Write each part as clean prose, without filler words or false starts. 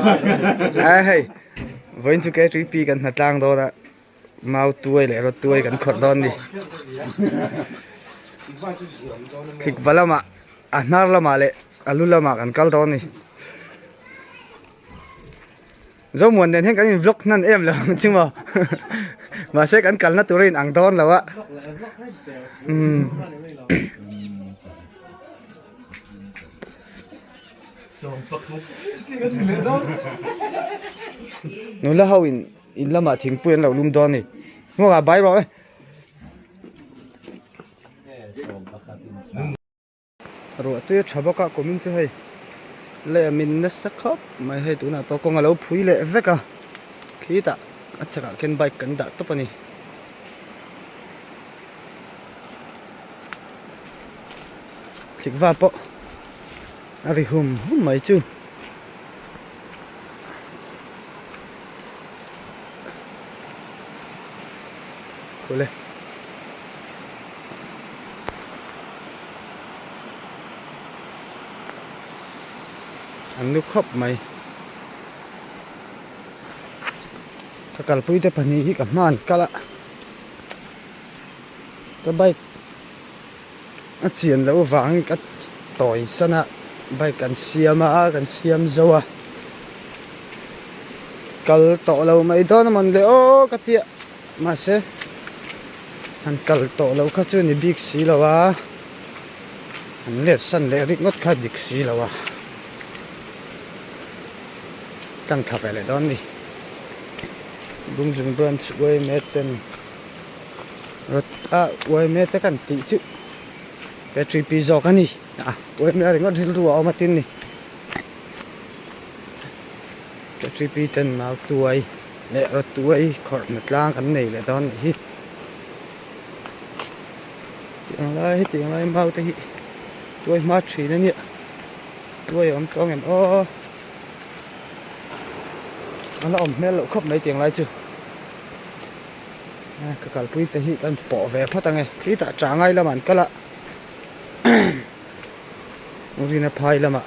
A hei vawiin chu K3P kan hna tlang dawn a mau tuai leh rawt tuai kan khawrh dawn a ni thlikva lamah a hnar lamah leh a lu lamah kan kal dawn a ni. Zomuan nen hian kan in vlog hnan em lo ang chu maw mahse kan kalna tur a in ang dawn lo a umm nula ho in in lamah thingpui an lo lum dawn a ni hmuak ah bai rawh e. Ruah tui a tha bawk a kumin chu hei leh min nasa khawp mai hei tunah pawh kawng a lo phui leh vek a khitah a chhakah khian bike kan dah tawp a ni. Thlikva pawh a ri hum hum mai chu. Khawle. An nu khawp mai. Ka kalpui te pahnih hi ka hman kal a. Ka bike a chian loh avangin ka tawi san a bike kan siam a kan siam zo a kal tawh lo mai dawn a mawn le aw ka tia mahse han kal tawh loh kha chu ni bik si lo a han let san leh rik ngawt kha dik si lo a tlang thla ve leh dawn a ni Bungzung branch yma ten. Rawt a uaime te kan tih chu battery pi zawk a ni a uaime ringawt rilru a awm a tin ni battery pi ten mau tuai leh rawt tuai khawrh na tlang kan nei leh dawn anih hi tiang lai hetiang lai mau te hi tuai hma thin a nia tuai a awm tawh ang em aw a la awm hmel loh khawp mai tiang lai chu. Ka kalpui te hi kan pawh ve phawt ange khitah Changai lamah an kal a Rina phai lamah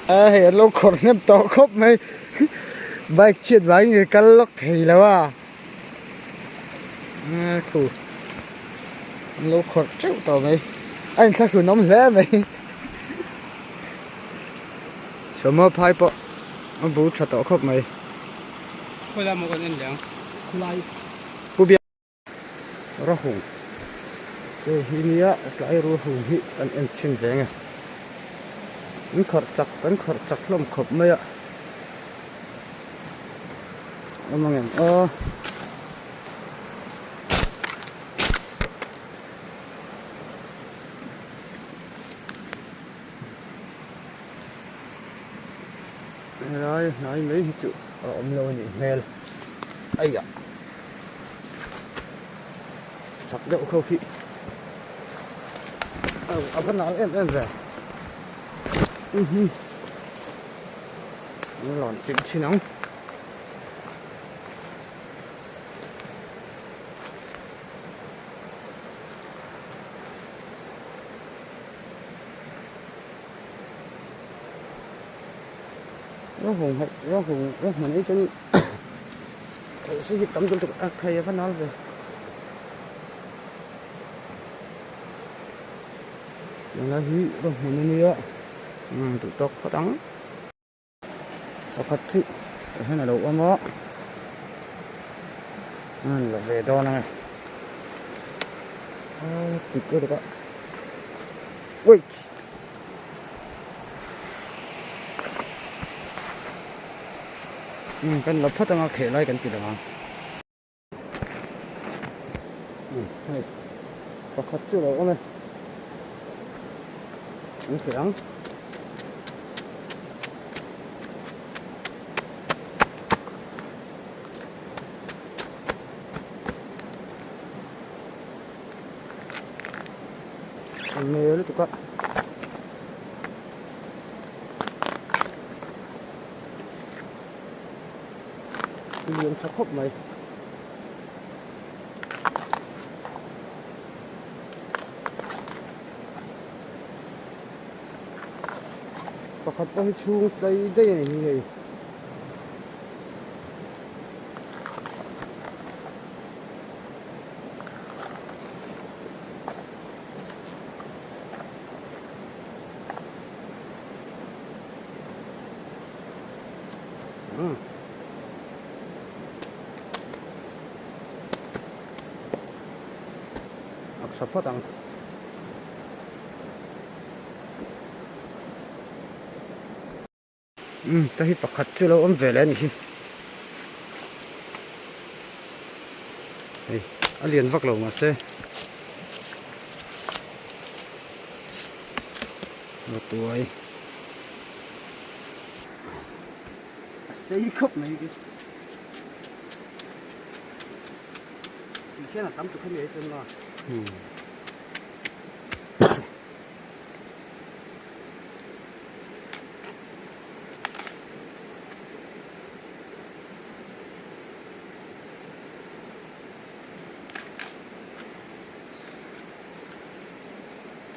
a hei an lo khawrh hnem tawh khawp mai bike chhiat vangin ka kal lawk thei lo a khu an lo khawrh teuh tawh mai a inthlahrun awm hle mai sawmhnaw phai pawh a bu tha tawh khawp mai. Khawilai maw kan en leh ang khawlai Pu Biak Rahung hei hi nia tlai Rahung hi kan en chhin ve nge an khawrh chak kan khawrh chak hlawm khawp mai a awm ang em aw. Helai hnai mai hi chu a awm lo a nih hmel aia chak deuh kho khi a va nal em em ve an rawn chilh thin ang. Rawhung hei rawhung rawhmun hi chuan thei hi tam deuh tuk a khai a va nal ve tunlai hi rawhmun a nia duh tawk phawt ang pakhat chu tah hian a lo awm a a la ve dawn ang e a pik lutuk a wait. Kan la phawt anga kheh lai kan ti lo ang hei pakhat chu a lo awm e an kheh ang. A hmel lutuk a. Lian tha khawp mai. Pakhat pawh hi chhung tlai daih a ni hi hei. Ak tha phawt ang. Umm ta hi pakhat chu lo awm ve leh a nih hi. Hei a lian vak lo mahse Rawtuai a sei khawp mai hi. Sih hian a tam tuk hemi ai chuan maw.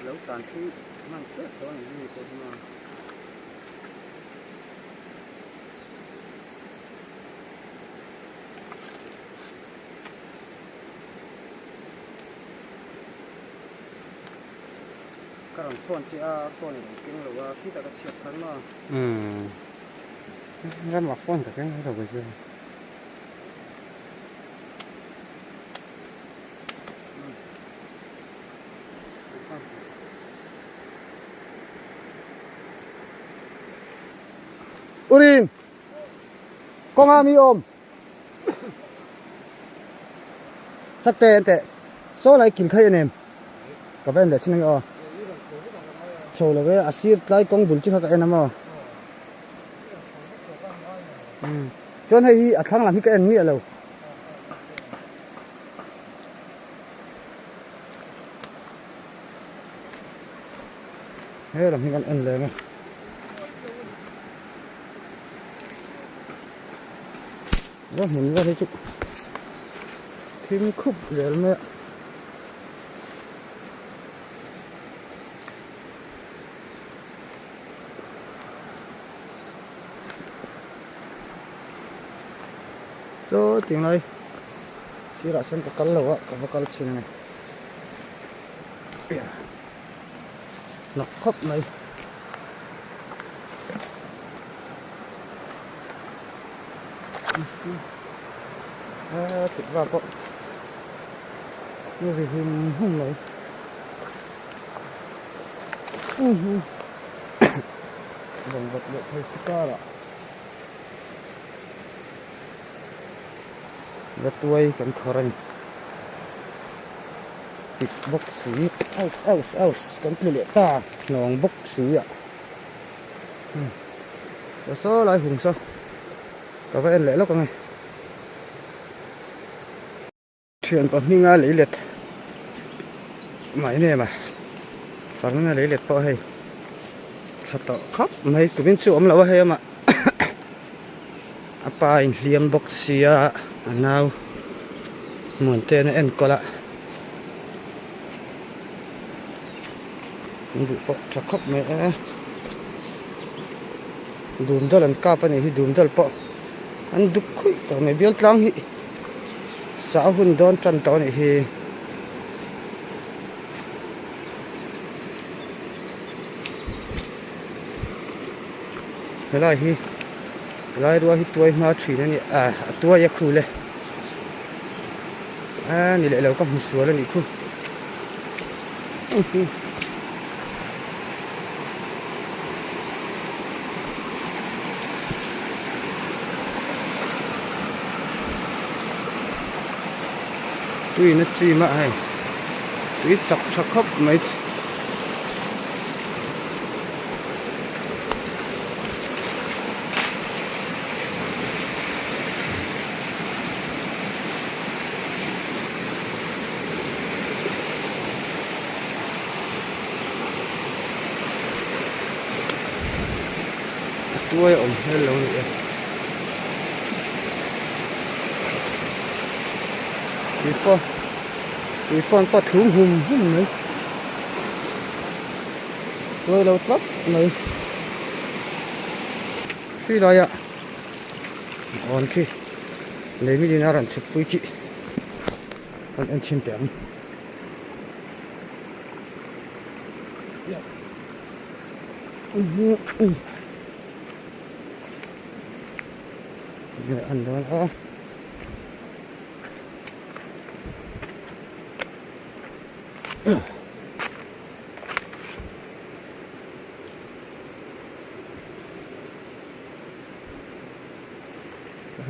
Lo tlan thleng hman tep tawh a ni hemi pawh hi maw. Ka rawn phone che a, phone i rawn keng lo a, khitah ka chhiat khan maw? Umm, ramah phone ka keng lo chu. Urin, kawnga mi awm. Sak te en teh saw lai kil khaih anem ka va en leh chin ange aw chho lo e a sir tlai kawng bul chi kha ka en a maw chuan hei hi a thlang lam hi ka en miah lo. He lam hi kan en leh ang e. Va hmun vel hi chu thim khup zel mai a. Saw tinglai sirah sawn ka kal lo a ka va kal chhin a ni. Hnawk khawp mai. A tik va pawh ni ri hum hum mai. Bawngvawt leh thei si karah la tuai kan khawr a ni. Tik bawk si aus aus aus kan tlu leh ta hnawng bawk si a aw saw lai hung saw ka va en leh lawk ang e thianpa hminga lei let mai nem a farna lei let pawh hei tha tawh khawp mai tumin chu awm lo a hei amah a pa inhliam bawk sia a nau Muante'n a enkawl a an duh pawh tha khawp mai e dumdal an kap a nih hi dumdal pawh an duk khuih tawh mai bial tlang hi sah a hun dawn tan tawh a nih hi. Helai hi helai rua hi tuai hma thin a ni a a tuai a khul e a ni leh lo ka hmu sual a nih khu tuiin a chim a hei tui chak tha khawp mai. A tuai awm hmel lo ni e. Tui tui fawn pawh a thlum hum hum mai. Tuai lo tlat mai. Khi laia awn khi lei mitin a rawn chhuk pui khi kan en chhin teh ang. An dawn a.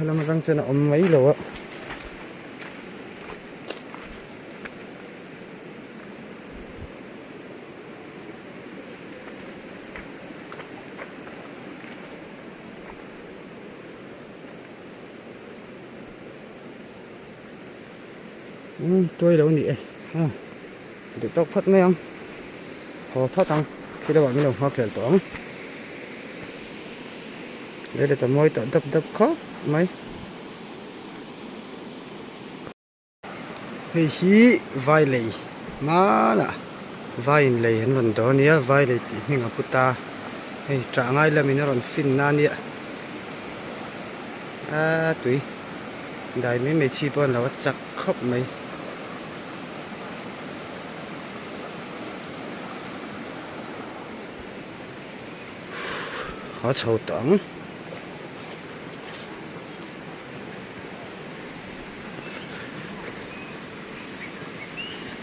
Helam atang chuan a awm mai lo a. Umm tuai lo ni e a duh tawk phawt mai ang haw phawt ang khi deuhah min lo nghak hlel tawh ang lei let a mawi tawh dap dap khawp mai hei hi vai lei hmanah vai in lei an rawn dawn a nia vai lei tih hming a pu ta hei tah ngai lamin a rawn fin na a nia a tui. Dai mai mai chi pawh an lo a chak khawp mai. A chho tawh ang.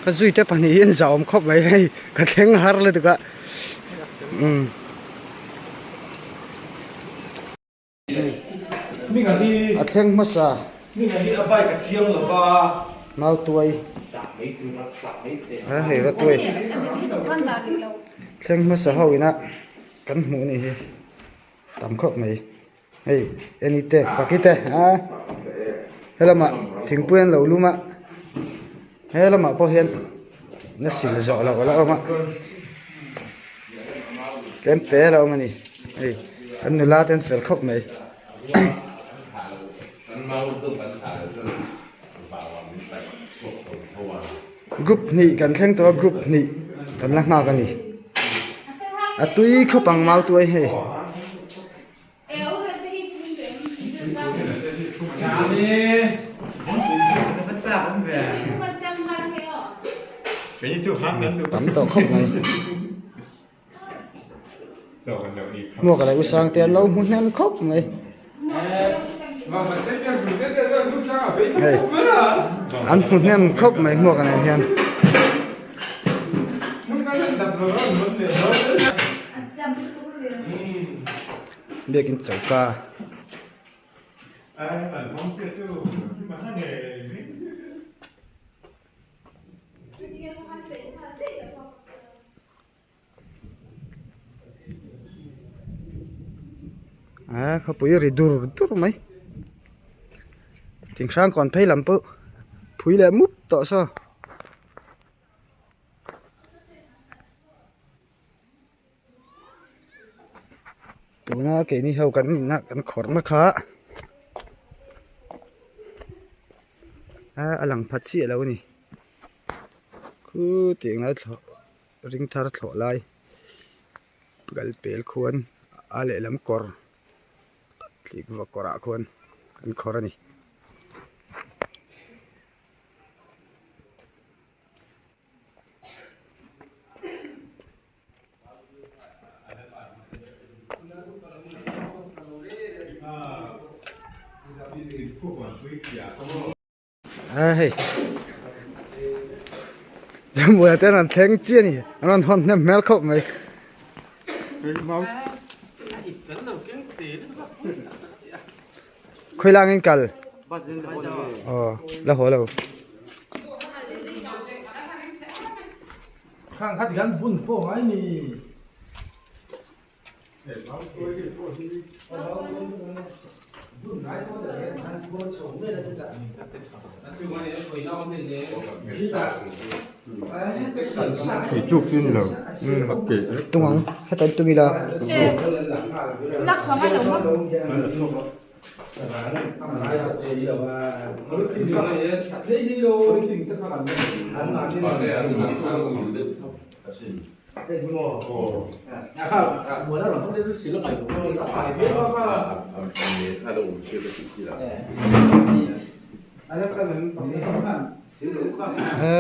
Ka zui te pahnih hi an zahawm khawp mai hei ka thleng har lutuk a. Umm. A thleng hmasa. Mau tuai. A hei rawtuai. Thleng hmasa ho ina kan hmuh a nih hi. Tam khawp mai. Hei eni te faki te a helamah thingpui an lo lum a helamah pawh hian na sil zawh loh a la awm a tlem te a la awm a ni hei kan nula te an fel khawp mai. Group hnih kan thleng tawh a group hnih kan la nghak a ni a tui khawp ang mau tuai hei. Tam tawh khawp mai. Hmuak leh usang te an lo hmu hnem khawp mai. Hei an hmu hnem khawp mai hmuak nen hian. Biakin choka. A khawpui ri dur dur mai thing hrang kawn phei lam pawh phui leh mup tawh saw. Tuna keini ho kan nihna kan khawrhna kha a lang pha chiah lo a ni khu tih ngai thlawh ring thar thlawh lai kal pel khuan a lehlam kawr tlikva kawrah khuan an khawrh a ni. A hei Zambuaia te an rawn thleng chiah a ni an rawn hawn hnem hmel khawp mai. Khawi langin kal aw la haw lo. Tung ang heta an tum ila. He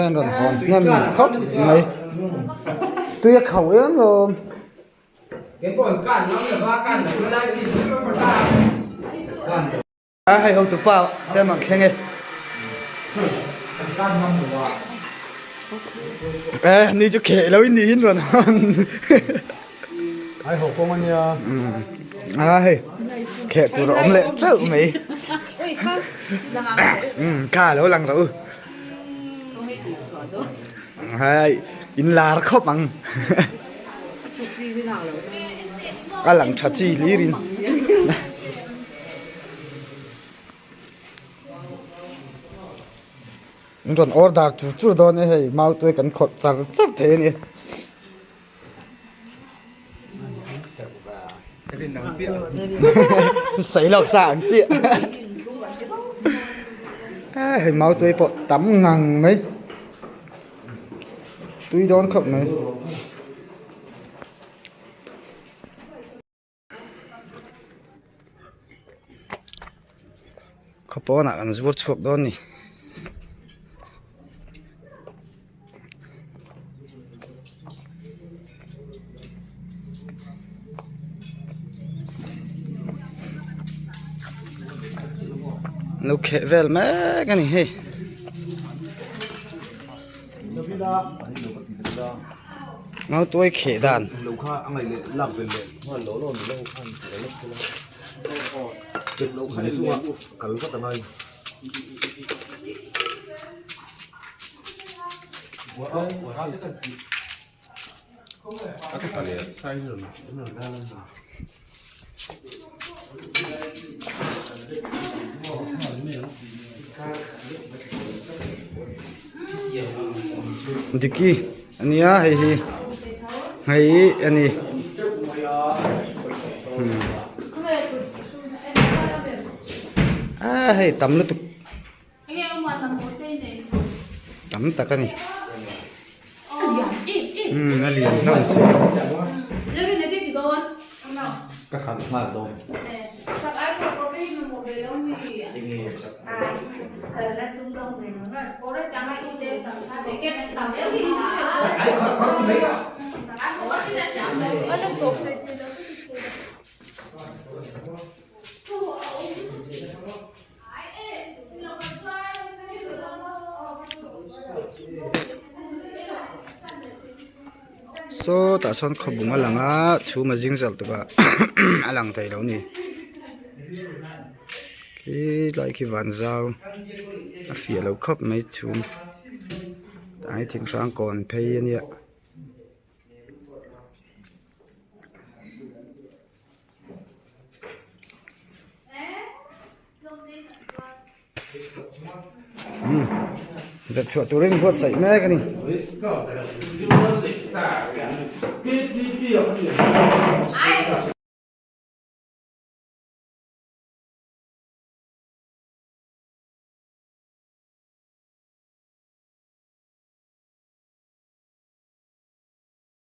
an rawn hawn hnem khawp mai tui a khauh em lawm. A hei hotupa te an rawn thleng e. E ni chu kheh lo in nih hin rawn hawn. Ai ho kawng ania. A hei kheh tur a awm leh teuh mai. Kha lo lang rawh u. Hei in lar khawp ang. A lang tha chi hlir in. An rawn order chur chur dawn e hei mautuai kan khawrh char char thei a ni. Sawi lawk sa ang chiah. Hei mautuai pawh tam ngang mai. Tui dawn khawp mai. Khaw pawnah kan zuar chhuak dawn a ni. Lo kheh vel mek a ni hei. Mautuai kheh dan. Diki a nia hei hi hei a ni a hei tam lutuk tam tak a ni umm a lian hlawm si Sawtah sawn khawbung a lang a chhum a zing zal tuk a a lang thei lo a ni khi tlai khi van zau a fiah lo khawp mai chhum tah hi thing hrang kawn phei a nia. Zet chhuah turin buatsaih mek a ni.